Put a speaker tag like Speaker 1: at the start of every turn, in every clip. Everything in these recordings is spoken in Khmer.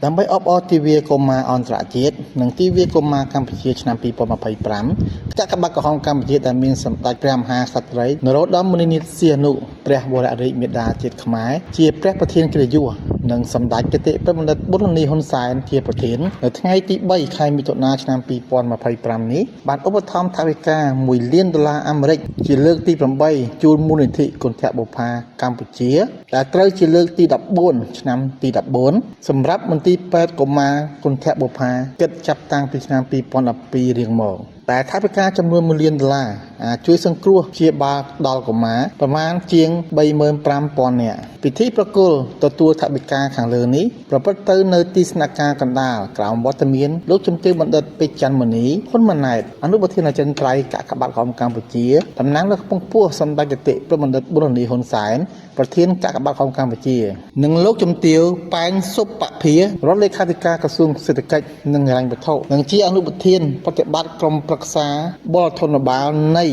Speaker 1: ដើម្បីអបអរទិវាកុមារអន្តរជាតិនិងទិវាកុមារកម្ពុជាឆ្នាំ2025កាកបាទក្រហមកម្ពុជាដែលមានសម្ដេចព្រះមហាក្សត្រីនរោត្តមមុនីនាថសីហនុព្រះវររាជមាតាជាតិខ្មែរជាព្រះប្រធានកិត្តិយសនិងសម្ដេចគតិព្រះបណ្ឌិតប៊ុនរនីហ៊ុនសែនជាប្រធាននៅថ្ងៃទី3ខែមិថុនាឆ្នាំ2025នេះបានឧបត្ថម្ភថវិកា1លានដុល្លារអាមេរិកជាលើកទី8ជូនមូលនិធិគន្ធបុប្ផាកម្ពុជាដែលត្រូវជាលើកទី14ឆ្នាំទី14សម្រាប់មន្ទីរពេទ្យកុមារគន្ធបុប្ផាគិតចាប់តាំងពីឆ្នាំ2012រៀងមកតែថវិកាចំនួន1លានដុល្លារអាចជួយសង្គ្រោះព្យាបាលដល់កុមារប្រមាណជាង35,000នាក់ពិធីប្រគល់ទទួលថវិកាខាងលើនេះប្រព្រឹត្តទៅនៅទីស្នាក់ការកណ្ដាលក្រោមវត្តមានលោកជំទាវបណ្ឌិតពេជ្រច័ន្ទមុនីហ៊ុនម៉ាណែតអនុប្រធានអចិន្ត្រៃយ៍កាកបាទក្រហមកម្ពុជាតំណាងលើខ្ពង់ខ្ពស់សម្ដេចគតិព្រះបណ្ឌិតប៊ុនរនីហ៊ុនសែនប្រធានកាកបាទក្រហមកម្ពុជានិងលោកជំទាវប៉ែនសុពភារដ្ឋលេខាធិការក្រសួងសេដ្ឋកិច្ចនិងហិរញ្ញវត្ថុនិងជាអនុប្រធានប្រតិបត្តិក្រុមប្រឹក្សាបលធនបាលនៃ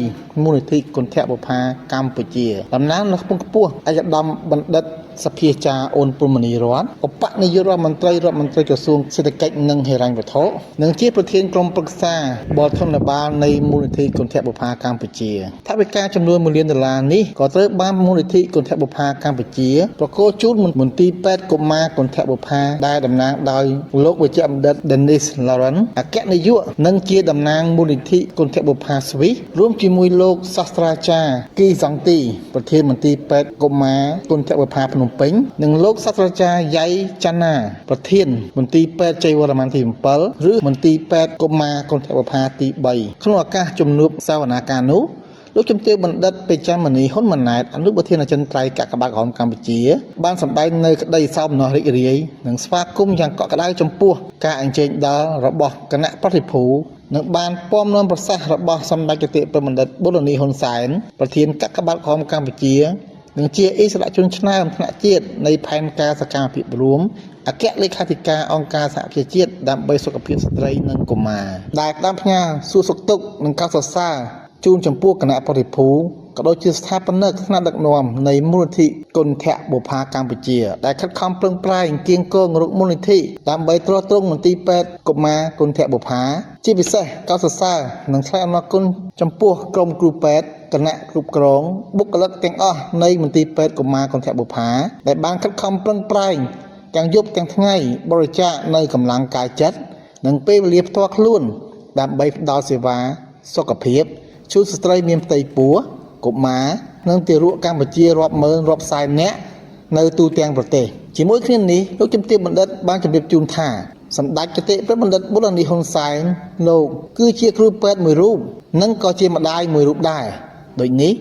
Speaker 1: មូលនិធិគន្ធបុប្ផាកម្ពុជាតំណាងនៅខ្ពង់ខ្ពស់ឯកឧត្តមបណ្ឌិតសភាចារអូនពុនមនីរតន៍ឧបនាយករដ្ឋមន្ត្រីរដ្ឋមន្ត្រីក្រសួងសេដ្ឋកិច្ចនិងហិរញ្ញវត្ថុនិងជាប្រធានក្រុមប្រឹក្សាបលធនបាលនៃមូលនិធិគន្ធបុប្ផាកម្ពុជាថវិកាចំនួន1លានដុល្លារនេះក៏ត្រូវបានមូលនិធិគន្ធបុប្ផាកម្ពុជាប្រគល់ជូនមន្ទីរពេទ្យកុមារគន្ធបុប្ផាដែលតំណាងដោយលោកវេជ្ជបណ្ឌិត Denis Laurent អគ្គនាយកនិងជាតំណាងមូលនិធិគន្ធបុប្ផាស្វីសរួមជាមួយលោកសាស្ត្រាចារ្យគីសង់ទីប្រធានមន្ទីរពេទ្យកុមារគន្ធបុប្ផាភ្នំពេញនិងលោកសាស្ត្រាចារ្យយ៉ៃច័ន្ទណាប្រធានមន្ទីរពេទ្យជ័យវរ្ម័នទី7ឬមន្ទីរពេទ្យកុមារគន្ធបុប្ផាទី3ក្នុងឱកាសជំនួបសវនាការនោះលោកជំទាវបណ្ឌិតពេជ្រច័ន្ទមនីហ៊ុនម៉ាណែតអនុប្រធានអចិន្ត្រៃយ៍កាកបាទក្រហមកម្ពុជាបានសម្ដែងនៅក្តីសោមនស្សរីករាយនិងស្វាគមន៍យ៉ាងកក់ក្ដៅចំពោះការអញ្ជើញដល់របស់គណៈប្រតិភូនិងបានពំនាំប្រសាសន៍របស់សម្ដេចគតិព្រះបណ្ឌិតប៊ុនរនីហ៊ុនសែនប្រធានកាកបាទក្រហមកម្ពុជានិងជាអិសរាជជនឆ្នើមថ្នាក់ជាតិនៃផែនការសកម្មភាពរួមអគ្គលេខាធិការអង្គការសហប្រជាជាតិដើម្បីសុខភាពស្ត្រីនិងកុមារដែលផ្ដាំផ្ញើសួរសុខទុក្ខនិងកោតសរសើរជូនចំពោះគណៈប្រតិភូក៏ដូចជាស្ថាបនិកថ្នាក់ដឹកនាំនៃមូលនិធិគន្ធបុប្ផាកម្ពុជាដែលខិតខំប្រឹងប្រែងគៀងគងរកមូលនិធិដើម្បីទ្រទ្រង់មន្ទីរពេទ្យកុមារគន្ធបុប្ផាជាពិសេសកោតសរសើរនិងថ្លែងអំណរគុណចំពោះក្រុមគ្រូពេទ្យគណៈគ្រប់គ្រងបុគ្គលិកទាំងអស់នៃមន្ទីរពេទ្យកុមារគន្ធបុប្ផាដែលបានខិតខំប្រឹងប្រែងទាំងយប់ទាំងថ្ងៃបរិច្ចាគនៅកម្លាំងកាយចិត្តនិងពេលវេលាផ្ទាល់ខ្លួនដើម្បីផ្ដល់សេវាសុខភាពជូនស្ត្រីមានផ្ទៃពោះកុមារនិងទារកកម្ពុជារាប់ម៉ឺនរាប់សែននាក់នៅទូទាំងប្រទេសជាមួយគ្នានេះលោកជំទាវបណ្ឌិតបានជម្រាបជូនថាសម្ដេចគតិព្រះបណ្ឌិតប៊ុនរនីហ៊ុនសែនលោកគឺជាគ្រូពេទ្យមួយរូបនិងក៏ជាម្ដាយមួយរូបដែរដូចនេះ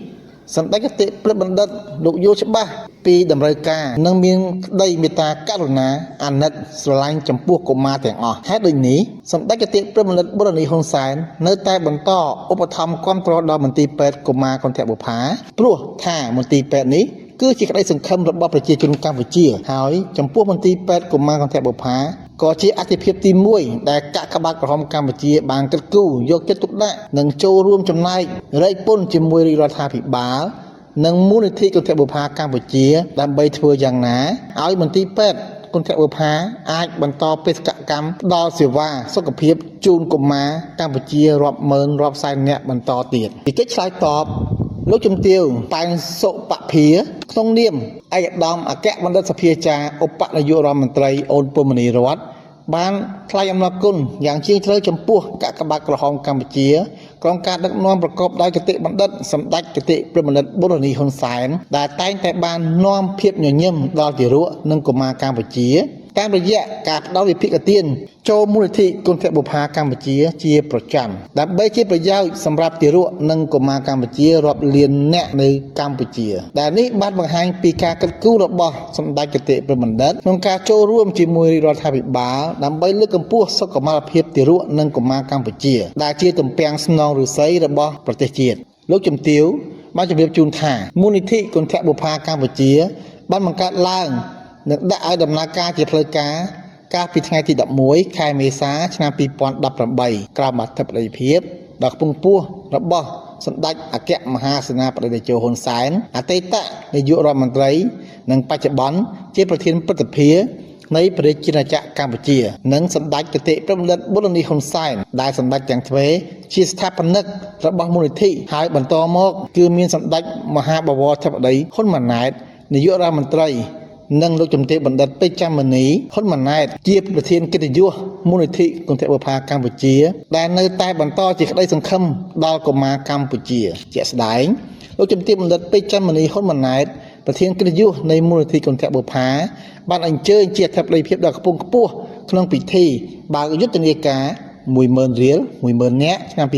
Speaker 1: សម្ដេចគតិព្រះបណ្ឌិតលោកយល់ច្បាស់ពីតម្រូវការនិងមានក្តីមេត្តាករុណាអាណិតស្រឡាញ់ចំពោះកុមារទាំងអស់ហេតុដូចនេះសម្ដេចគតិព្រះបណ្ឌិតប៊ុនរនីហ៊ុនសែននៅតែបន្តឧបត្ថម្ភគាំទ្រដល់មន្ទីរពេទ្យកុមារគន្ធបុប្ផាព្រោះថាមន្ទីរពេទ្យនេះគឺជាក្តីសង្ឃឹមរបស់ប្រជាជនកម្ពុជាហើយចំពោះមន្ទីរពេទ្យកុមារគន្ធបុប្ផាក៏ជាអតិភិបទី1ដែលកាកបាទក្រហមកម្ពុជាបានគិតគូរយកចិត្តទុកដាក់និងចូលរួមចំណែករែកពុនជាមួយរាជរដ្ឋាភិបាលនិងមូលនិធិគន្ធបុប្ផាកម្ពុជាដើម្បីធ្វើយ៉ាងណាឲ្យមន្ទីរពេទ្យគន្ធបុប្ផាអាចបន្តបេសកកម្មផ្ដល់សេវាសុខភាពជូនកុមារកម្ពុជារាប់ម៉ឺនរាប់សែននាក់បន្តទៀតពីកិច្ចឆ្លើយតបលោកជំទាវប៉ែនសុពភាក្នុងនាមឯកឧត្តមអគ្គបណ្ឌិតសភាចារឧបនាយករដ្ឋមន្ត្រីអូនពុំមនីរតន៍បានថ្លែងអំណរគុណយ៉ាងជ្រាលជ្រៅចំពោះកាកបាទក្រហមកម្ពុជាក្រោមការដឹកនាំប្រកបដោយគតិបណ្ឌិតសម្ដេចគតិព្រះបណ្ឌិតប៊ុនរនីហ៊ុនសែនដែលតែងតែបាននាំភាពញញឹមដល់ទារកនិងកុមារកម្ពុជាតាមរយៈការផ្ដល់វិភាគទានចូលមូលនិធិគន្ធបុប្ផាកម្ពុជាជាប្រចាំដើម្បីជាប្រយោជន៍សម្រាប់ទារកនិងកុមារកម្ពុជារាប់លាននាក់នៅកម្ពុជាដែលនេះបានបង្ហាញពីការគិតគូររបស់សម្ដេចគតិព្រះបណ្ឌិតក្នុងការចូលរួមជាមួយរាជរដ្ឋាភិបាលដើម្បីលើកកម្ពស់សុខុមាលភាពទារកនិងកុមារកម្ពុជាដែលជាទំពាំងស្នងឫស្សីរបស់ប្រទេសជាតិលោកជំទាវបានជម្រាបជូនថាមូលនិធិគន្ធបុប្ផាកម្ពុជាបានបង្កើតឡើងនិងដាក់ឲ្យដំណើរការជាផ្លូវការកាលពីថ្ងៃទី11ខែមេសាឆ្នាំ2018ក្រោមអធិបតីភាពដ៏ខ្ពង់ខ្ពស់របស់សម្ដេចអគ្គមហាសេនាបតីតេជោហ៊ុនសែនអតីតនាយករដ្ឋមន្ត្រីនិងបច្ចុប្បន្នជាប្រធានព្រឹទ្ធសភា នៃព្រះរាជាណាចក្រកម្ពុជា និងសម្ដេចគតិព្រហ្មបណ្ឌិតប៊ុននីហ៊ុនសែនដែលសម្ដេចទាំងទ្វេជាស្ថាបនិករបស់មូលនិធិហើយបន្តមកគឺមានសម្ដេចមហាបវរធិបតីហ៊ុនម៉ាណែតនាយករដ្ឋមន្ត្រី និងលោកជំទាវបណ្ឌិតពេជ្រចាំមនីហ៊ុនម៉ាណែតជាប្រធានកិត្តិយសមូលនិធិគន្ធបុប្ផាកម្ពុជា ដែលនៅតែបន្តជាក្តីសង្ឃឹមដល់កុមារកម្ពុជា ជាក់ស្ដែងលោកជំទាវបណ្ឌិតពេជ្រចាំមនីហ៊ុនម៉ាណែតប្រធានកិត្តិយសនៃមូលនិធិគន្ធបុប្ផាបានអញ្ជើញជាអធិបតីភាពដ៏ខ្ពង់ខ្ពស់ក្នុងពិធីបើកយុទ្ធនាការ10000រៀល10000នាក់ឆ្នាំ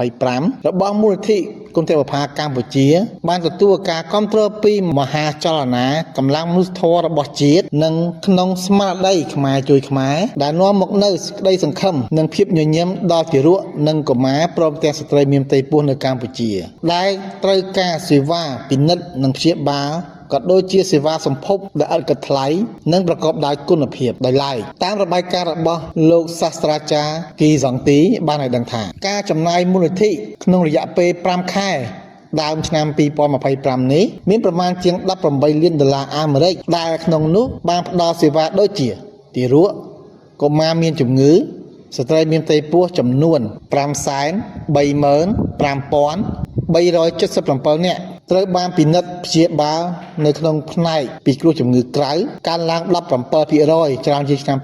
Speaker 1: 2025របស់មូលនិធិគន្ធបុប្ផាកម្ពុជា បានទទួលការគាំទ្រពីមហាចលនាកម្លាំងមនុស្សធម៌របស់ជាតិនិងក្នុងស្មារតីខ្មែរជួយខ្មែរដែលនាំមកនូវសេចក្តីសង្ឃឹមនិងភាពញញឹមដល់ទារកនិងកុមារព្រមទាំងស្ត្រីមានផ្ទៃពោះនៅកម្ពុជា ដែលត្រូវការសេវាពិនិត្យនិងព្យាបាលក៏ដូចជាសេវាសម្ភពដែលឥតគិតថ្លៃនិងប្រកបដោយគុណភាពដោយឡែកតាមរបាយការណ៍របស់លោកសាស្ត្រាចារ្យគីសង្ទីបានឲ្យដឹងថាការចំណាយមូលនិធិក្នុងរយៈពេល5ខែដើមឆ្នាំ2025នេះមានប្រមាណជាង18លានដុល្លារអាមេរិកដែលក្នុងនោះបានផ្ដល់សេវាដូចជាទារកកុមារមានជំងឺស្ត្រីមានផ្ទៃពោះចំនួន535,377នាក់ត្រូវបានពិនិត្យព្យាបាលនៅក្នុងផ្នែកពិគ្រោះជំងឺក្រៅកើនឡើង17%ច្រើនជាងឆ្នាំ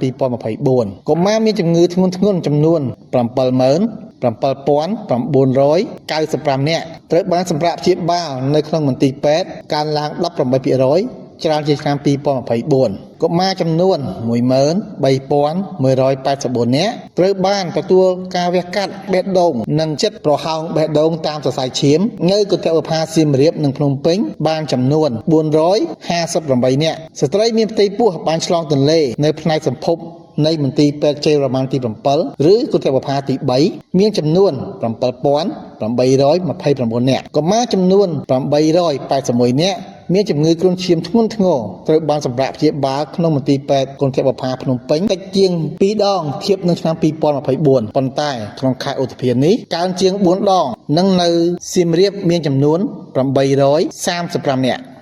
Speaker 1: 2024កុមារមានជំងឺធ្ងន់ធ្ងរចំនួន79,995នាក់ត្រូវបានសម្រាកព្យាបាលនៅក្នុងមន្ទីរពេទ្យកើនឡើង18%ច្រើនជាងឆ្នាំ2024កុមារចំនួន13,184នាក់ត្រូវបានទទួលការវះកាត់បេះដូងនិងចិត្តប្រហោងបេះដូងតាមសរសៃឈាមនៅគន្ធបុប្ផាសៀមរាបនិងភ្នំពេញបានចំនួន458នាក់ស្ត្រីមានផ្ទៃពោះបានឆ្លងទន្លេនៅផ្នែកសម្ភពនៃមន្ទីរពេទ្យជ័យរ៉ាម៉ាន់ទី7ឬគន្ធបុប្ផាទី3មានចំនួន7,829នាក់កុមារចំនួន881នាក់មានជំងឺគ្រុនឈាមធ្ងន់ធ្ងរត្រូវបានសម្រាកព្យាបាលក្នុងមន្ទីរពេទ្យគន្ធបុប្ផាភ្នំពេញតិចជាង2ដងធៀបនឹងឆ្នាំ2024ប៉ុន្តែក្នុងខែឧសភានេះកើនជាង4ដងនិងនៅសៀមរាបមានចំនួន835នាក់។